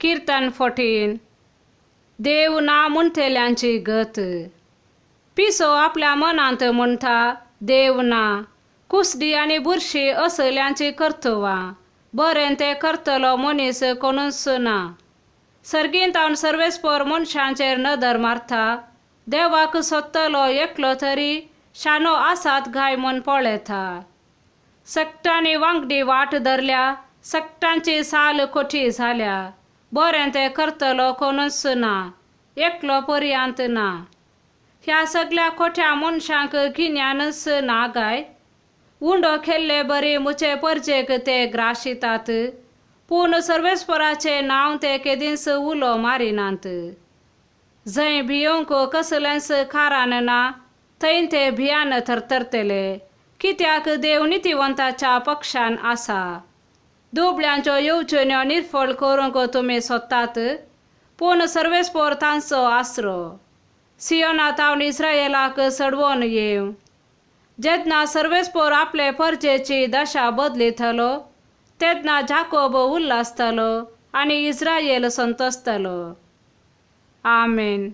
किर्तन 14. देव ना म्हणटल्यांची गत. पिसो आपल्या मनांत म्हणटा, देव ना. कुसडी आनी बुरशी असल्यांची कर्तवां, बरें तें करतलो मनीस कोणूच ना. सर्गींतावन सर्वेस्पोर मनशांचेर नदर मारता, देवाक सोदतलो एकलो तरी शाणो आसात काय म्हूण पळयता. सगटांनी वांगडी वाट धरल्या, सगटांची साल खोटी जाल्या. बरें तें करतलो कोणूच ना, एकलो पर्यांत ना. ह्या सगल्या खोट्या मनशांक गिन्यानच ना काय? उंडो केल्ले बरी म्हजे परजेक ते ग्राशितात, पूण सर्वेस्पराचें नांव ते केदींच उलो मारिनात. जंय भियोंक कसलेंच कारण ना थंय ते भियान थरथरतले, कित्याक देव नितीवंताच्या पक्षान आसा. दुबळ्यांच्यो येवजण्यो निर्फळ करूंक तुमी सोदतात, पूण सर्वेस्पोर तांचो आसरो. सियोनांत इस्रायलाक सडवोन येवं. जेन्ना सर्वेस्पोर आपले परजेची दशा बदलितलो तेन्ना जाकोब उल्हासतलो आनी इस्रायल संतोसतलो. आमेन.